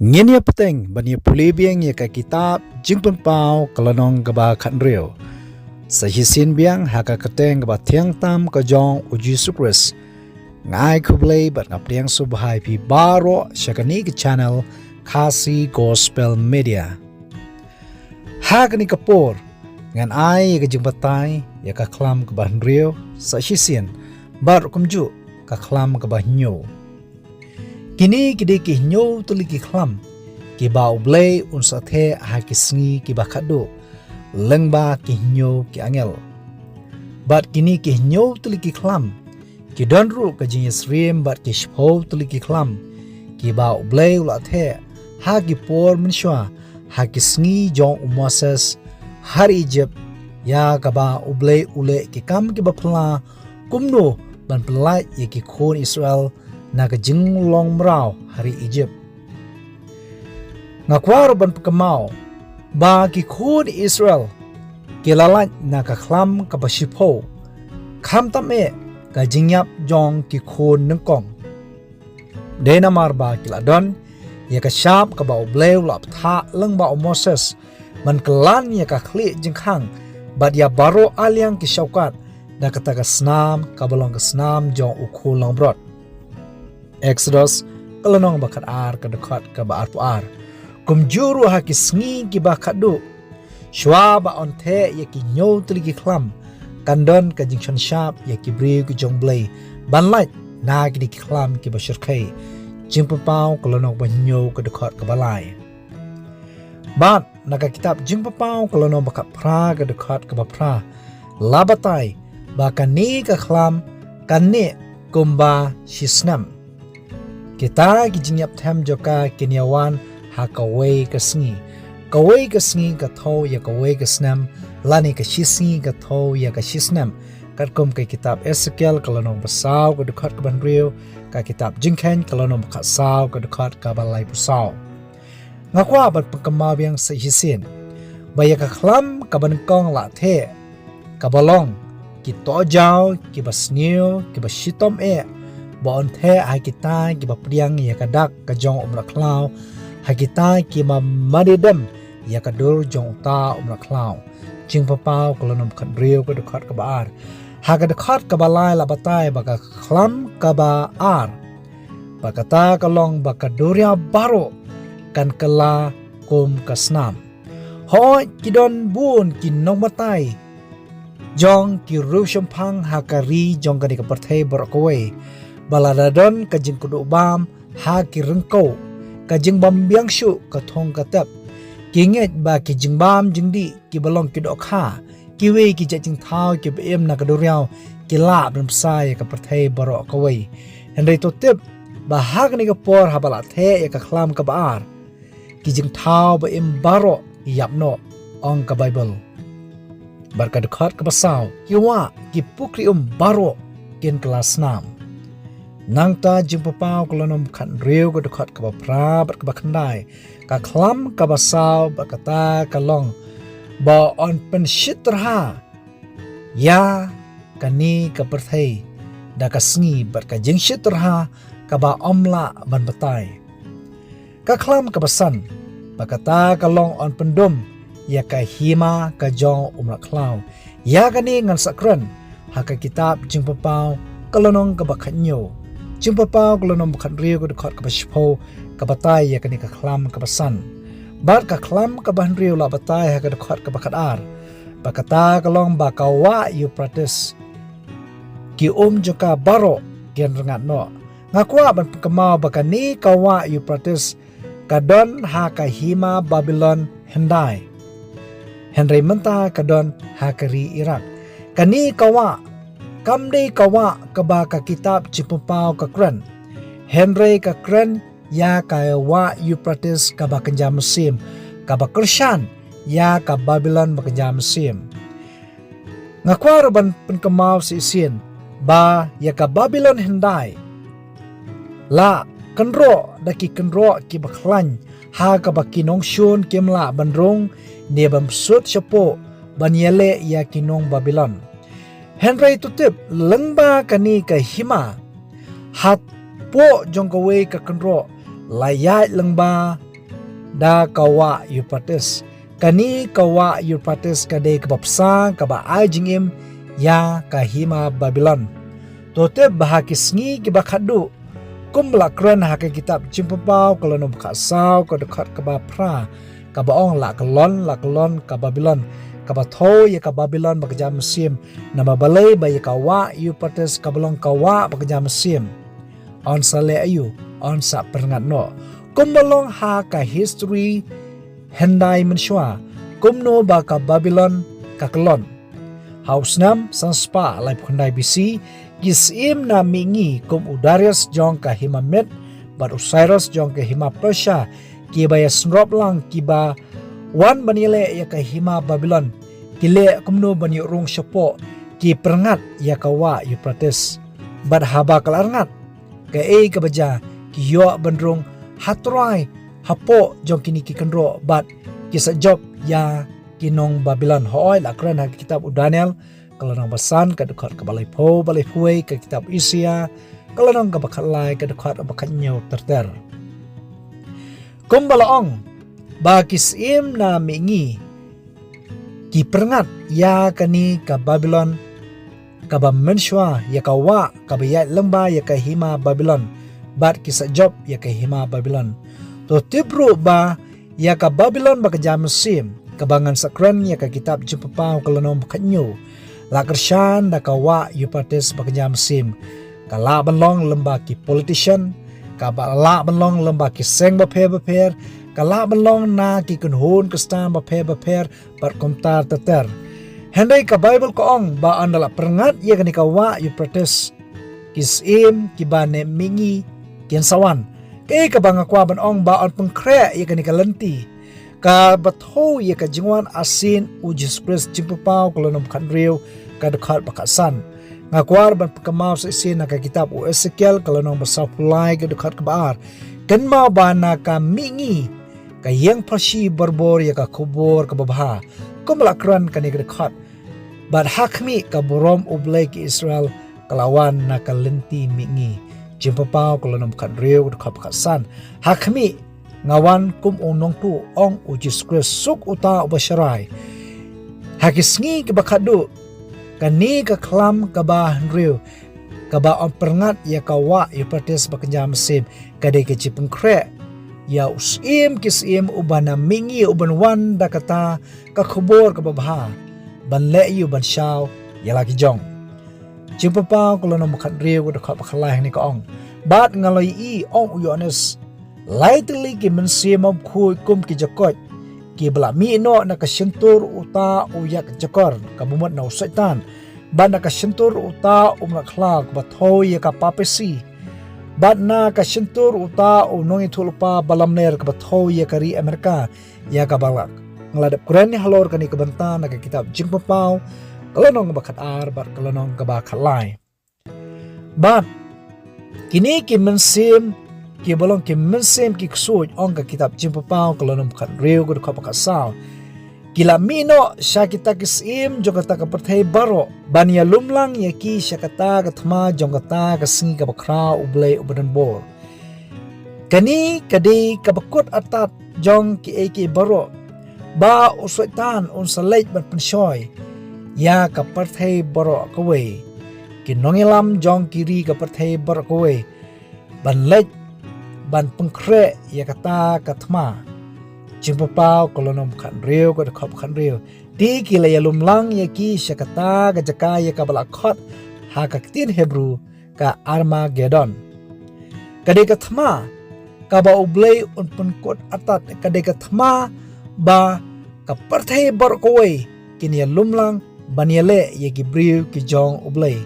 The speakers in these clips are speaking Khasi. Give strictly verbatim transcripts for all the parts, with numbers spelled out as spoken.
Ngin ïa pateng ban ïa pule biang ïa ka kitab Jingpynpaw ka lynnong kaba khathynriew. Sa shisien biang ha ka kyrteng kaba thiang tam ka jong U Jisu Khrist. Nga ai khublei bad nga pdiang sngewbha ïa phi baroh sha kane ka channel Khasi Gospel Media. Ha kane ka por ngan ai ïa ka jingbatai ïa ka khlam kaba hynriew sa shisien bad kumjuh ka khlam kaba hynñiew. Kine ki dei ki hynñiew tylli ki khlam kiba U Blei un sa theh ha ki sngi kiba khatduh lyngba ki hynñiew ki angel. Bad kine ki hynñiew tylli ki khlam ki don ruh ka jingïasyriem bad ki shiphew tylli ki khlam kiba U Blei u la theh ha ki por mynshuwa ha ki sngi jong u Moses ha ri Ijipt, ïa kaba U Blei u leh ki kam kiba phylla kumno ban pynlait ïa ki khun Israel na ka jinglong mraw ha ri Ijipt. Nga kwah ruh ban pynkynmaw ba ki khun Israel ki la lait na ka khlam kaba shiphew, khamtam eh ka jingïap jong ki khun nyngkong. Dei namar ba ki la don ïa ka shap kaba U Blei u la pynthah lyngba u Moses ban kylla ïa ka khlieh jingkhang bad ïa baroh arliang ki shongkhat da kata ka snam kaba long ka snam jong u khun langbrot. Exodus ka lynnong ba khatar ka dkhot kaba arphew ar. Kumjuh ruh ha ki sngi kiba khatduh, shuwa ba un theh ïa ki hynñiew tylli ki khlam, kan don ka jingshon shap ïa ki briew ki jong U Blei ban lait na kine ki khlam kiba shyrkhei. Jingpynpaw ka lynnong ba hynñiew ka dkhot kaba lai. Bad na ka kitab Jingpynpaw ka lynnong ba khatphra ka dkhot kaba phra la batai ba kane ka khlam kan neh kumba shi snem. Kita ki jingïap them jong ka kin ïa wan ha kawei ka sngi. Kawei ka sngi ka thew ïa kawei ka snem, lane ka shi sngi ka thew ïa ka shi snem. Katkum ka kitab Esekiel ka lynnong ba saw ka dkhot kaba hynriew, ka kitab Jingkheiñ ka lynnong ba khatsaw ka dkhot kaba laiphew saw. Nga kwah ban pynkynmaw biang sa shisien ba ïa ka khlam kaba nyngkong la theh, kaba long ki tohjaw kiba sniew kiba shitom eh, ba un theh ha kita kiba pdiang ïa ka dak ka jong u mrad-khlaw, ha kita kiba mad-idem ïa ka dur jong uta u mrad-khlaw. Jingpynpaw ka lynnong ba khathynriew ka dkhot kaba ar. Ha ka dkhot kaba lai la batai ba ka khlam kaba ar, ba kata ka long ba ka duriaw baroh kan kylla kum ka snam. Hooid, ki don bun ki nongbatai jong ki riewshemphang ha ka ri jong kane ka pyrthei baroh kawei ba lada don ka jingkduh bam ha ki ryngkew, ka jingbym biang shuh ka thong ka tep, ki ngeit ba ki jingbam jingdih kiba long ki dohkha, kiwei ki jait jingthaw kiba im na ka duriaw ki lah ban bsa ïa ka pyrthei baroh kawei. Hynrei to tip ba ha kane ka por haba la theh ïa ka khlam kaba ar, ki jingthaw ba im baroh ki ïap noh, ong ka Baibl. Bad ka dkhot kaba saw, ki wah ki pukri um baroh kin kylla snam. Nangta Jingpynpaw ka lynnong ba khathynriew ka dkhot kaba phra bad kaba khyndai, ka khlam kaba saw bad kata ka long ba un pynshit tyrha ïa kane ka pyrthei da ka sngi bad ka jingshit tyrha kaba ym lah ban batai. Ka khlam kaba san, ba kata ka long un pyndum ïa ka hima ka jong u mrad-khlaw. Ïa kane ngan sa kren ha ka kitab Jingpynpaw ka lynnong kaba khathynñiew. Jingpynpaw ka lynnong ba khathynriew ka dkhot kaba shiphew ka batai ïa kane ka khlam kaba san. Bad ka khlam kaba hynriew la batai ha ka dkhot kaba khatar, ba kata ka long ba ka wah Euphrates, ki um jong ka baroh kin rngat noh. Nga kwah ban pynkynmaw ba kane ka wah Euphrates ka don ha ka hima Babilon hyndai, hynrei mynta ka don ha ka ri Iraq. Kane ka wah kam dei ka wah kaba ka kitab Jingpynpaw ka kren, hynrei ka kren ïa ka wah Euphrates kaba kynja mynsiem, kaba kyrshan ïa ka Babilon ba kynja mynsiem. Nga kwah ruh ban pynkynmaw shisien ba ïa ka Babilon hyndai la kynroh da ki kynroh kiba khlaiñ, ha kaba ki nongshun kim lah ban rung ne ban bsut shapoh ban ïaleh ïa ki nong Babilon. Hynrei to tip, lyngba kane ka hima, hapoh jong kawei ka kynroh la ïaid lyngba da ka wah Euphrates. Kane ka wah Euphrates ka dei kaba bsa kaba ai jingim ïa ka hima Babilon. To tip ba ha ki sngi kiba khatduh, kum ba la kren ha ka kitab Jingpynpaw ka lynnong ba khatsaw ka dkhot kaba phra, kaba ong, la kyllon, la kyllon ka Babilon, kaba thew ïa ka Babilon ba ka jam mynsiem, namar balei? Ba ïa ka wah Euphrates kaba long ka wah ba ka jam mynsiem, yn sa leh aïu? Yn sa pyngngad noh. Kumba long ha ka history hyndai mynshuwa, kumno ba ka Babilon ka kyllon. Ha u snem san spah laiphew khyndai B C, ki syiem na mihngi kum u Darius jong ka hima Med bad u Cyrus jong ka hima Persia, kiba ïasynrop lang, kiba wan ban ïaleh ïa ka hima Babilon, ki leh kumno ban ïoh rung shapoh, ki pyngngad ïa ka wah Euphrates. Bad haba ka la rngat, kaei kaba jia? Ki ïoh ban rung ha trai hapoh jong kine ki kynroh bad ki sa jop ïa ki nong Babilon. Hooid, la kren ha ka kitab u Daniel ka lynnong ba san ka dkhot kaba laiphew, ba laiphew wei, ka kitab Isaïah ka lynnong kaba khatlai ka dkhot ba khathynñiew ter ter. Kumba la ong ba ki syiem na mihngi ki pyngngad ïa kane ka Babilon kaba mynshuwa, ïa ka wah kaba ïaid lyngba ïa ka hima Babilon, bad ki sa jop ïa ka hima Babilon. To tip ruh ba ïa ka Babilon ba ka jam mynsiem, kaba ngan sa kren ïa ka kitab Jingpynpaw ka lynnong ba khathynñiew, la kyrshan da ka wah Euphrates ba ka jam mynsiem. Ka lah ban long lyngba ki politician, ka ba lah ban long lyngba ki seng bapher bapher, ka lah ban long na ki kynhun Khristan bapher bapher, bad kumta ter ter. Hynrei ka Baibl ka ong ba ynda la pyngngad ïa kane ka wah Euphrates, ki syiem kiba na mihngi kin sa wan. Kaei kaba nga kwah ban ong? Ba yn pynkhreh ïa kane ka lynti kaba thew ïa ka jingwan arsien u Jisu Khrist. Jingpynpaw ka lynnong ba khathynriew ka dkhot ba khatsan. Nga kwah ban pynkynmaw shisien na ka kitab u Esekiel ka lynnong ba sawphew lai ka dkhot kaba ar. Kynmaw ba na ka mihngi ka ïeng pharshi barabor ïa ka khubor kaba bha, kumba la kren kane ka dkhot. Bad ha khmih, ka burom U Blei ki Israel ka la wan na ka lynti mihngi. Jingpynpaw ka lynnong ba khathynriew ka dkhot ba khatsan. Ha khmih, nga wan kum u nongtuh, ong u Jisu Khrist, suk uta uba sharai. Ha ki sngi kiba khatduh, kane ka khlam kaba hynriew, kaba yn pyngngad ïa ka wah Euphrates ba ka jam mynsiem, ka dei ka jingpynkhreh ïa u Syiem ki syiem uba na mihngi, uban wan da kata ka khubor kaba bha, ban leh ïa u, ban shaw ïa la ki jong. Jingpynpaw ka lynnong ba khathynriew ka dkhot ba khatlai, hangne ka ong: Bad nga la ïohi, ong u Ïoannis, lai tylli ki mynsiem mawkhuid kum ki jakoit, kiba la mih noh na ka shyntur uta u ïakjakor, kaba mut na u Soitan, bad na ka shyntur uta u mrad khlaw, kaba thew ïa ka papacy, bad na ka shyntur uta u nongïathuhlypa balamler, kaba thew ïa ka ri Amerika, ïa kaba nga la dep kren halor kane ka bynta na ka kitab Jingpynpaw ka lynnong kaba khatar bad ka lynnong kaba khatlai. Bad kine ki mynsiem, kiba long ki mynsiem ki ksuid, ong ka kitab Jingpynpaw ka lynnong ba khathynriew ka dkhot ba khatsaw, ki la mih noh sha kita ki syiem jong kata ka pyrthei baroh, ban ïalumlang ïa ki sha kata ka thma jong kata ka sngi kaba khraw U Blei uba donbor. Kane ka dei kaba kut artat jong kiei kiei baroh, ba u Soitan un sa leit ban pynshoi ïa ka pyrthei baroh kawei, ki nongïalam jong ki ri ka pyrthei baroh kawei, ban leit ban pynkhreh ïa kata ka thma. Jingpynpaw ka lynnong ba khathynriew ka dkhot ba khathynriew. Te ki la ïalumlang ïa ki sha kata ka jaka ïa kaba la khot ha ka ktien Hebru ka Armagedon. Ka dei ka thma kaba U Blei un pynkut artat, ka dei ka thma ba ka pyrthei baroh kawei kin ïalumlang ban ïaleh ïa ki briew ki jong U Blei.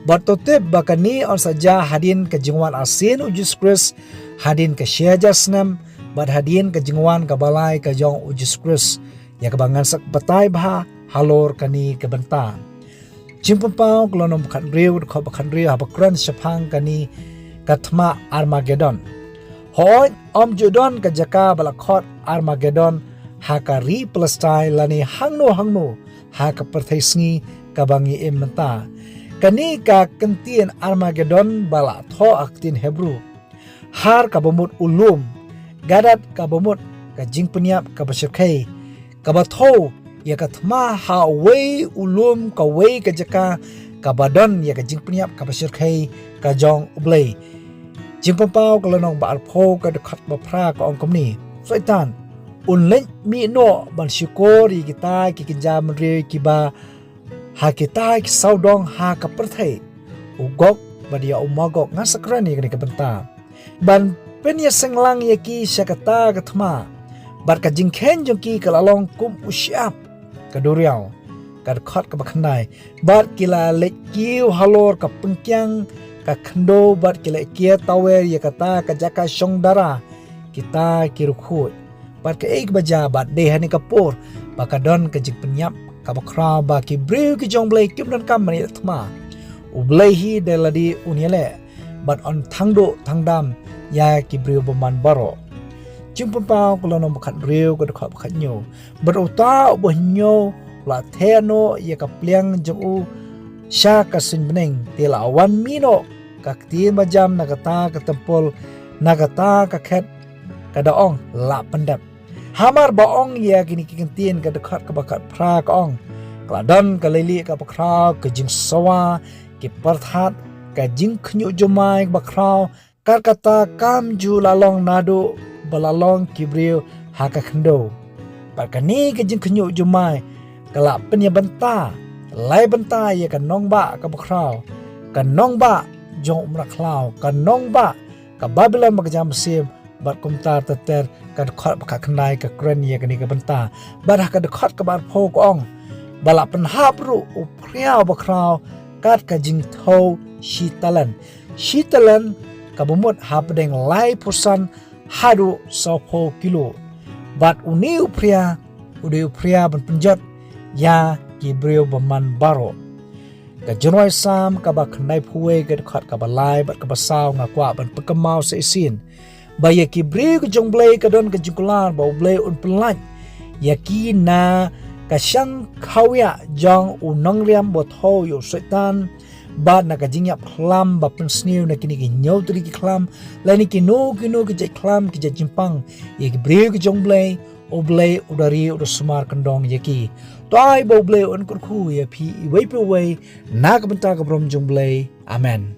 Bad to tip ba kane yn sa jia hadien ka jingwan arsien U Jisu Khrist, hadien ka shi hajar snem, bad hadien ka jingwan kaba lai ka jong U Jisu Khrist, ïa kaba ngan sa batai bha halor kane ka bynta. Jingpynpaw ka lynnong ba khathynriew ka dkhot ba khathynriew, haba kren shaphang kane ka thma Armagedon. Hooid, ym ju don ka jaka ba la khot Armagedon ha ka ri Palestine lane hangno hangno ha ka pyrthei sngi kaba ngi im mynta. Kane ka kyntien Armagedon ba la thoh ha ka ktien Hebru, har kaba mut u lum, Gadat kaba mut ka jingpynïap kaba shyrkhei, kaba thew ïa ka thma ha uwei u lum kawei ka jaka, kaba don ïa ka jingpynïap kaba shyrkhei ka jong U Blei. Jingpynpaw ka lynnong ba arphew ka dkhot ba phra ka ong kumne: Soitan un leit mih noh ban shukor ïa kita ki kynja bynriew kiba ha kita ki sawdong ha ka pyrthei, u Gog bad ïa u Magog. Nga sa kren ïa kane ka bynta ban pynïaseng lang ïa ki sha kata ka thma, bad ka jingkheiñ jong ki ka la long kum u shyiap ka duriaw. Ka dkhot kaba khyndai: Bad ki la leit kiew halor ka pynkiang ka khyndew, bad ki la kiar tawer ïa kata ka jaka shong dara kita ki riewkhuid. Bad kaei kaba jia? Bad dei ha kane ka por ba ka don ka jingpynïap kaba khraw, ba ki briew ki jong U Blei kim donkam ban ïaleh thma. U Blei hi da lade un ïaleh bad un thang duh thang dam ïa ki briew bymman baroh. Jingpynpaw ka lynnong ba khathynriew ka dkhot ba khathynñiew: Bad uta uba hynñiew u la theh noh ïa ka pliang jong u sha ka suiñ bneng, te la wan mih noh ka ktien bajam na kata ka templ, na kata ka khet, ka da ong: Lah pyndep. Hamar ba ong ïa kine ki kyntien, ka dkhot kaba khatphra ka ong: Ka la don ka leilieh kaba khraw, ka jingsawa, ki pyrthat, ka jingkhynñiuh jumai kaba khraw, kat kata kam ju la long naduh ba la long ki briew ha ka khyndew. Bad kane ka jingkhynñiuh jumai ka la pynïabynta, lai bynta ïa ka nongbah kaba khraw, ka nongbah jong u mrad khlaw, ka nongbah ka Babilon ba ka jam mynsiem. Bad kumta ter ter, ka dkhot ba khatkhyndai ka kren ïa kane ka bynta. Bad ha ka dkhot kaba arphew ka ong: Ba la pynhap ruh u phria uba khraw kat ka jingthew shi talen. Shi talen kaba mut hapdeng laiphew san haduh sawphew kilo. Bad une u phria u dei u phria ban pynjot ïa ki briew bymman baroh. Ka jingrwai Salm kaba khyndaiphew wei, ka dkhot kaba lai bad kaba saw, nga kwah ban pynkynmaw sa shisien ba ïa ki briew ki jong U Blei ka don ka jingkular ba U Blei un pynlait ïa ki na ka shang khawiah jong u nongriam ba thew ïa u Soitan, bad na ka jingïap khlam ba pynsniew na kine ki hynñiew tylli ki khlam, lane kino kino ki jait khlam, ki jait jingpang, ïa ki briew ki jong U Blei, U Blei u da ri, u da sumar kyndong ïa ki. To ai ba U Blei un kyrkhu ïa phi iwei pa iwei na ka bynta ka burom jong U Blei. Amen.